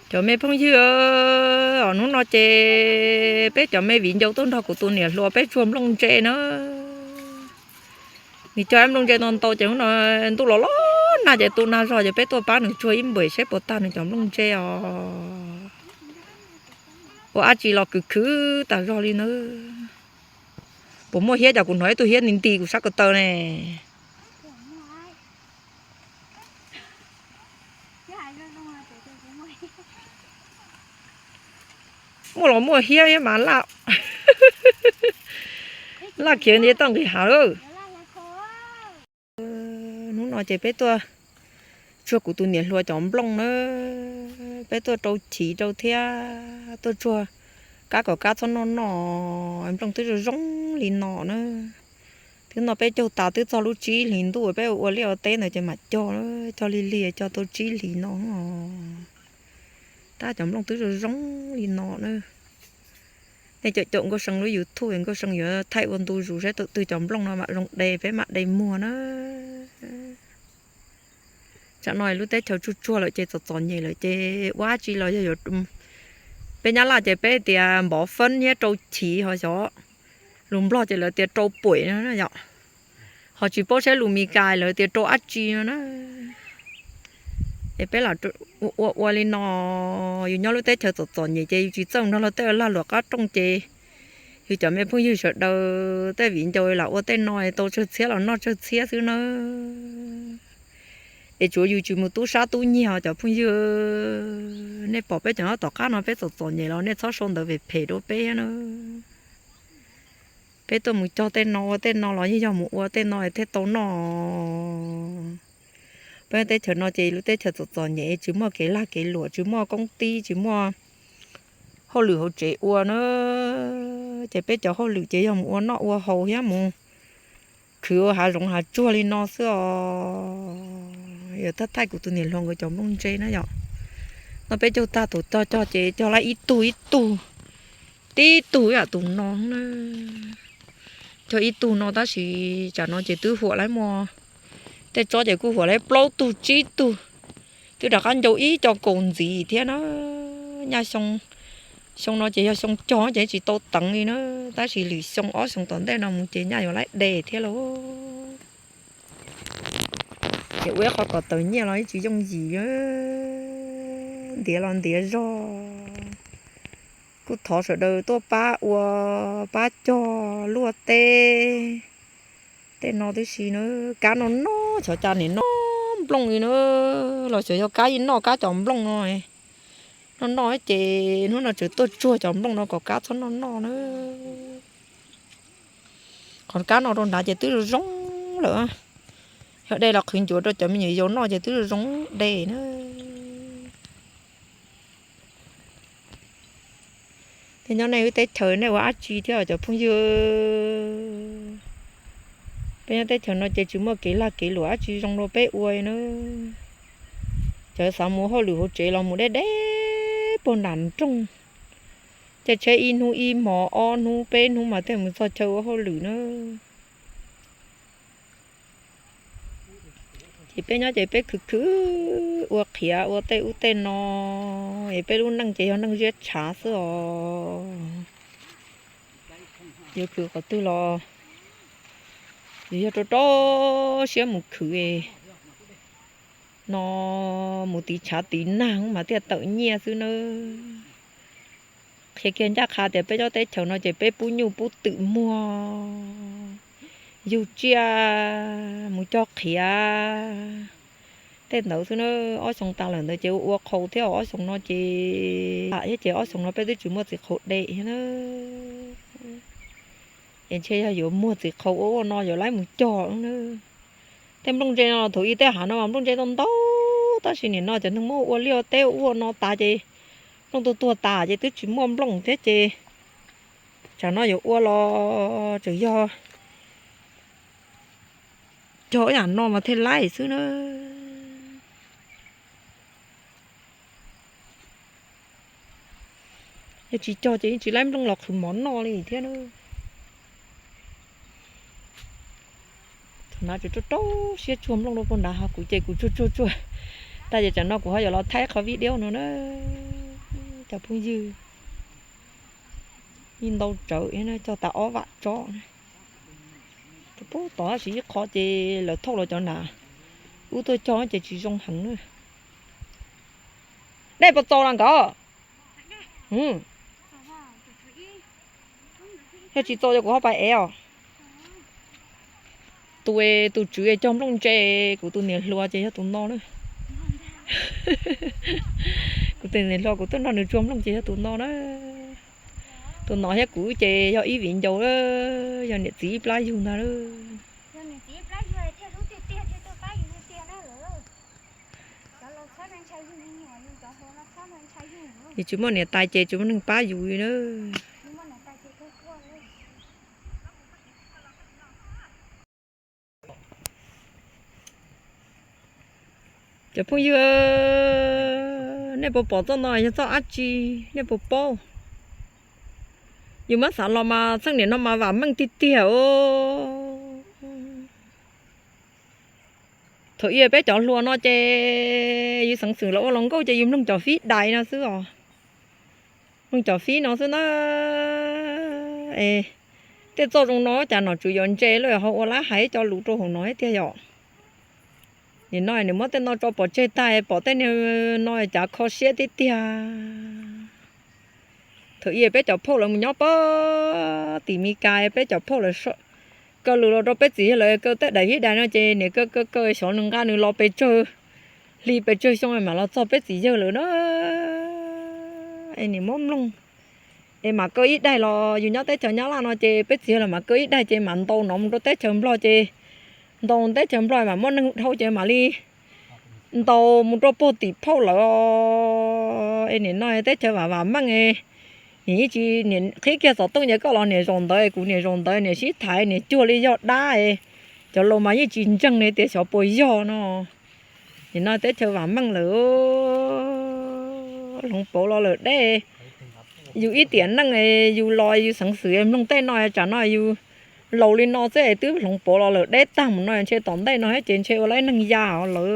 Cov me phooj ywg, hnub no ces peb cov me viv ncaus tuaj nrog kuv tus niam hluas peb tsuag nplooj ntse na. Nws cog ib nplooj ntse ntau ntau ces hnub no ntuj los los nag ces tu nag zog ces peb tuaj pab nws tsuag ib npues saib puas tag nws cov nplooj ntse os. Ua dab tsi los khwv khwv tas zog li na. Puas muaj hiab? Cas kuv hnov ib tug hiab nti nti kuv sab ko taw ne. Muaj los muaj hiab mas laj, laj khiav nti toj nqis hav lawm. Hnub no ces peb tuaj tsuag kuv tus niam hluas cov nplooj na, peb tuaj rau chiv rau thiab tuaj tsuag kab kom kab txhob noj noj. Nplooj twb zoo zoo li no na. Twb noj peb caug tas twb txog lub tsib hlis ntuj peb ua liaj ua teb ntawd ces mam cog, cog lig lig cog tau tsib hlis no. Tab cov nplooj twb zoo zoo li no na. Nej caum caum Nkauj See lub YouTube, Nkauj See yuav thaij ua ntu zus saib tus twg cov nplooj no mam zoo de peb mam de muag na. Tsam no lub teb chaws tsuag tsuag lawm ces txom txom nyem lawm ces ua dab tsi los yog yuav, peb nyab laj ces peb tias npov fab thiab rau chiv ho xyov, lus Nplog ces lawv tias rau puem no yom, ho tsis paub saib lus Meskas lawv tias rau dab tsi no na. Es peb lam ua ua li no, yus nyob lub teb chaws txom txom nyem ces yus tsis txawj nrog luag tej lag luam qab rooj ces yus cov me phooj ywg sawv daws tej viv ncaus lam ua tej no tau tsawg txhiab los noj tsawg txhiab xwb na. Es tsuav yus tsis mus tub sab tub nyiag cov phooj ywg, nej pom peb cov nyob tom qab no peb txom txom nyem los nej txhob sau ntawv phem phem rau peb thiab na. Peb tuaj mus cog tej no ua tej no los yeej yog mus ua tej no thiaj tau noj. Peb teb chaws no ces lub teb chaws txom txom nyem tsis muaj kev lag kev luam tsis muaj koob tib tsis muaj hauj lwm hauv tsev ua na. Ces peb cov hauj lwm ces yog mus ua noj ua haus thiab mus khwv ua hav zoov hav tsuag li no xwb os. Yog thaij thaij kuv tus niam hluas nkawd cov nplooj ntse na yom. No peb cog tag thaum cog cog ces cog lawm ib tug ib tug, tib tug yam tus no na. Cog ib tug no tab sis tsam no ces twb huam lawm muaj tej tsob ces kuj huam lawm plaub tug tsib tug. Twb rov qab ncau ib co kaus ntxiv thiab na. Nyaj xyoo, xyoo no ces yog xyoo cog ces tsis tau teev li na, tab sis lwm xyoo ob xyoo tom ntej no mus ces nyaj yuav lawv de thiab lauj. Ces ua ib qho kom tawm nyiaj los tsis yooj yim, ntiav los ntiav zog. Kuj thov sawv daws tuaj pab ua, pab cog luaj teb, tej no tib si na. Kab no no, xyov cas nim no nplooj li na, los xyov yog kab ib noj kab cov nplooj no, noj noj ces hnub no tseem tuaj tsuag cov nplooj no kom kab txhob noj noj na. Qhov kab no rau nrad ces twb zoo zoo lawm, yog de los qhwv ncuav rau cov me nyuam yaus noj ces twb zoo zoo de na. Tej nyob nej wb teb chaws nej ua dab tsi thiab cov phooj ywg? Peb nyob teb chaws no ces tsis muaj kev lag kev luam dab tsi zoo rau peb ua na. Cov xav mus hauj lwm hauv tsev los mus deb deb puag nram nroog, caij tsheb ib hnub ib hmos ob hnub peb hnub mas thiaj mus txog chaw ua hauj lwm na. Ces peb nyob ces peb khwv khwv ua qhiav ua tej ub tej no, es peb lub neej ces yog neej ziab tshav xwb os. Yuav khwv qhov twg los yus yog rau rau siab mus khwv no, mus tiv tshav tiv nag mas thiaj tawm nyiaj xwb nawb. Qhia kiag ncaj qha tias peb nyob teb chaws no ces peb pub nyuj pub twm muag, yug tsiaj, mus cog qhiav, tej ntawd xwb na. Ob xyoo tas lawm ntawd ces ua ua qhau thiab, ob xyoo no ces, thiab ces ob xyoo no peb twb tsis muaj txiv qhau de thiab na. Es ntshe yog yuav muag txiv qhau ua ua no yuav laib mus cog na. Tej nplooj ntse no thaum ub tej hav no mas nplooj ntse ntau ntau, tab sis nim no cov neeg muab ua liaj ua teb ua ua no tas ces nplooj tuag tuag tas ces twb tsis muaj nplooj thiab ces tsam no yuav ua los tseem yog cog ib yam no mas thiaj laib xwb na. Yog tsis cog ces yeej tsis laib nplooj los qhwv mov noj li thiab na. Thaum nav tseem rau rau siab tsuag nplooj rau puag nrad, ho kuv ces kuv tsuag tsuag tsuag Tag ces tsam no kuv ho yuav los thaij qhov video no na, cov phooj ywg. Yeej ntau tsawv, cog tas ob vam tsob. Pub tod tab sis ib qho ces lawv thauj los cov nas ub tuaj cog ces tsis zoo heev na. Nej puas txaus los nkawd? Yog tsis txaus ces kuv ho pais ev os. Tus, tus tswv cog nplooj ntse, kuv tus niam hluas ces yog tus no na. Kuv tus niam hluas kuv tuaj nrog nws tsuag nplooj ces yog tus no na. Tus no thiab kuv ces yog ib viv ncaus, yog niam txiv ib plab yug ntag lauj. Yus tsis muaj niam tais ces tsis muaj neeg pab yus li na. Cov phooj ywg, nej puas pom txoj no yog txoj dab tsi? Nej puas paub? Yus muab xav los mas txheej niam no mas vam meej tiag tiag os. Thaum ub peb cov hluas no ces yus xeev xwm los ua hluas nkauj ces yus mloog cov fib dais no xwb os. Mloog cov fib no xwb na. Es tej txoj zoo no cas nom tswv yuav ntse lawm ho ua lab hais cov lus rau hauv no thiab tiag yom. Nim no nws muab tej no tso pov tseg tag pom tej no cas kho siab tiag tiag. Thaum ub peb cov phauj lawv mus nyob pem tim Mes Kas, peb cov phauj lawv kaw lus los rau peb txiv yawg lawv kaw tej daim fib dais no ces niam kaw kaw kaw xyov nws nqa nws los pes tsawg hli pes tsawg xyoo mam los txog peb txiv yawg lawm na. Es niam muab mloog es mam kaw ib daig los yus nyob teb chaws Nyab Laj no ces peb txiv yawg lawv mam kaw ib daig ces mam ntaus no mus rau teb chaws Nplog ces ntaus teb chaws Nplog mam muaj neeg dhau ces mam li ntaus mus rau puag tim phauj lawv. Es nim no teb chaws vam vam meej, niam ib tsis niam qhib kiag xov tooj ces koj los niam zaum ntawd, kuv niam zaum ntawd, niam sib thaiv niam cuag li yog dab es cov laus mas yeej tsis ntseeg li tias xyov puas yog no. Nim no teb chaws vam meej lawm, hloov pauv los lawm deb. Yus ib tiam neej yus los yus xeev xwm mloog tej no tsam no yus laus li no xwb es twb hloov pauv los lawm deb tag mus no ntshe tom ntej no thiab ces ntshe ua lawv neeg ya os lawm.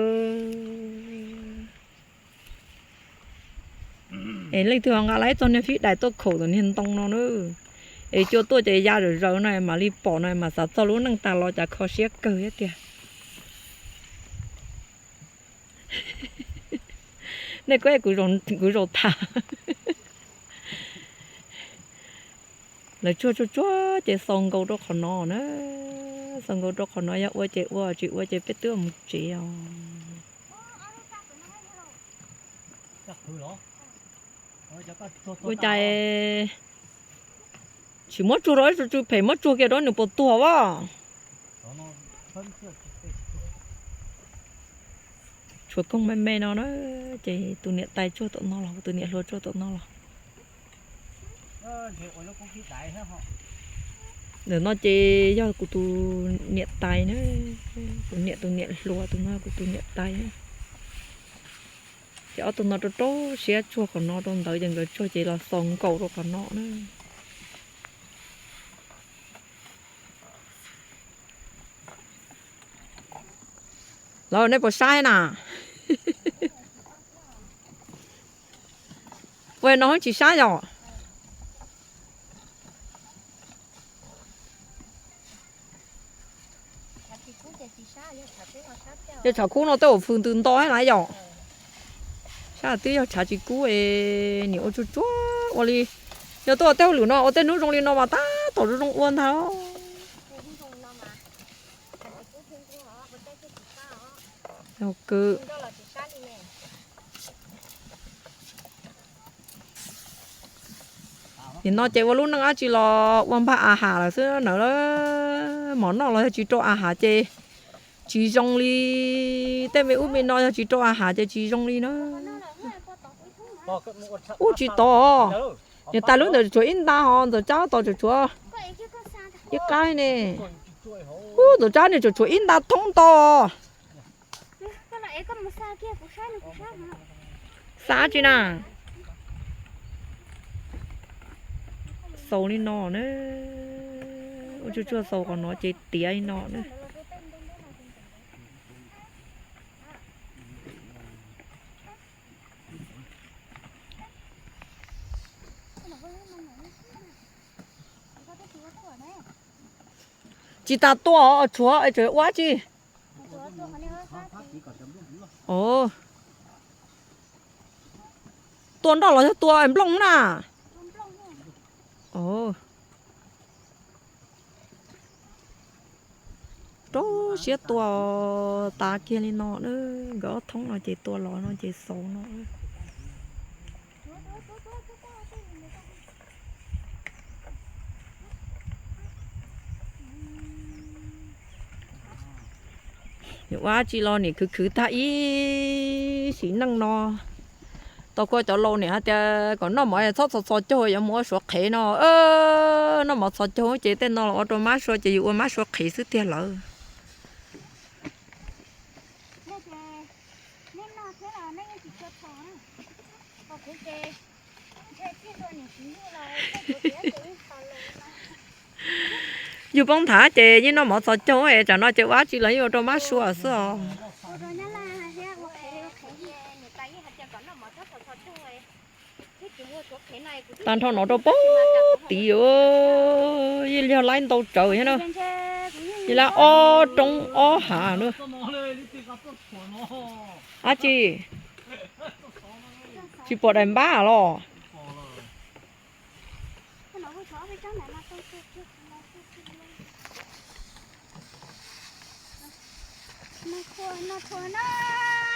Es leej twg ho nqa lawv txog niag fib dais tuaj khaum tus niag ntoo no na, es cua tuaj ces ya zawm zaws no mam li pom no mam xav txog lub neej tag los cas kho siab kawg thiab tiag. Nej kuj kuv zaum tham. Lawv tsuag tsuag tsuag ces xaus nkaus rau qhov no na. Xaus nkaus rau qhov no, yog ua ces ua, tsis ua ces peb twb mus tsev os. Ua cas tsis muab tsuag rau ib tsu tsw phem, muab tsuag kiag rau nws puas tuag as. Tshuav koog me me no na, ces tus niam tais tsuag tom no los, tus niam hluas tsuag tom no los. Ntawm no ces yog kuv tus niam tais na, kuv niam tus niam hluas tus no kuv tus niam tais na. Ces ob tug no rau rau siab tsuag qhov no rau ntawd ces nkawd tsuag ces los xaus nkaus rau qhov no na. Lawv, nej puas saib na? Ua no tsis saib yom? Yog tshav kub no tej zaum fws ntws nto thiab na yom. Saib twb yog tshav tsis kub es nim ua tsuag tsuag ua li. Yog tuaj ua tej hauj lwm no ua tej hnub zoo li no mas tab tom zoo zoo ua ntag. Nim no ces ua lub neej dab tsi los ua npag a has lawm xwb na. Mov noj los yog tsis rau a has ces tsis zoo li. Tej me ub me no yog tsis rau a has ces tsis zoo li na. Ub tsis tau, niam tais lub ntawd tshuav ib nta ho ntxawm Tsab tos tshuav ib qab ne. Ub ntxawm Tsab niag tshuav tshuav ib nta thoob nto. Xa tsi na. Xaus li no na. Ua tsuag tsuag xaus qhov no ces tiav li no na. Tsis tas tua, tshuav tseem ua tsi? Tua nroj los yog tua nplooj na? Rau siab tua tas kiag li no na, nkawd ob thoob no ces tua los no ces xaus no. Ua tsi los niam khwv khwv tag ib sim neej no. Tau kuj cov laus niam hais tias kom noj mov txhob txhos txhos caug, yuav mus ua suav qhev no. Noj mov txhos caug ces tej no los ua rau mab sua ces yus ua mab sua qhev xwb tiag lawm. Yus poob nthav ces yeej noj mov txhos caug es tsam no ces ua tsi los yeej ua rau mab sua xwb os. Tag nrho no rau pem tid, yeej yog laib ntau tsawv thiab na. Yeej laib ob roob ob hav na. Ab tsi, tsis pom daim npab los.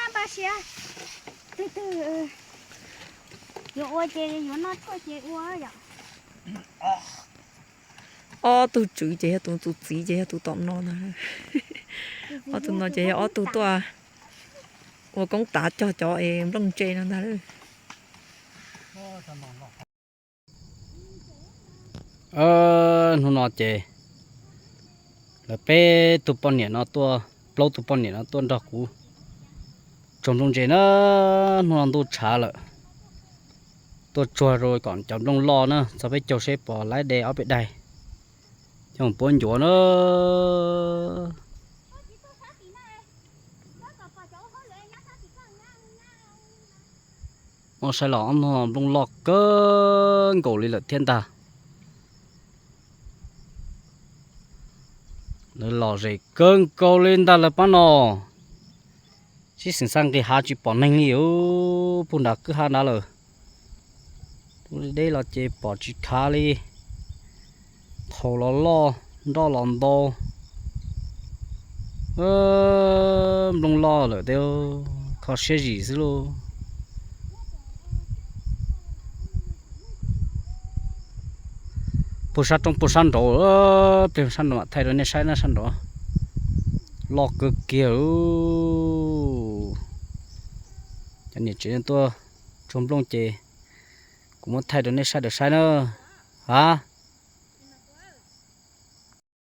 Npaj siab, twg twg yuav ua ces yuav noj tshuaj ces ua yom. Ob tug tswv ces yog tus tus txiv ces yog tus tom no ntag. Ob tug no ces yog ob tug tuaj ua koob tav cog cov es nplooj ntse no ntag. Hnub no ces lawv peb tug poj niam no tuaj, plaub tug poj niam no tuaj nrog kuv tsuag nplooj ntse na. Hnub no ntuj tshav lawm, tuaj tsuag rau kom cov nplooj loj na, txog peb caug seb puas laib de ob peb daig coj mus puab ncuav na. Muab saib los ob hnub no nplooj loj kawg nkaus li lawm thiab ntag. Lawv lom zem kawg nkaus li ntag lawv pab no. Sib xeem xaj nqis hav tsis pom neeg li, puag nram kwj ha nrad lawm. Deb los ces pom tsis khav li. Thaum los loj, nroj los ntau. Nplooj loj lawm tej, kho siab zim xwb lauj. Puag sab roob puag sab nraud, pliag sab nraud mam thaij rau nej saib na, sab nraud loj kawg kiag. Cov niam tsev tuaj tsuag nplooj ces kuv muab thaij rau nej sawv daws saib na. Ha,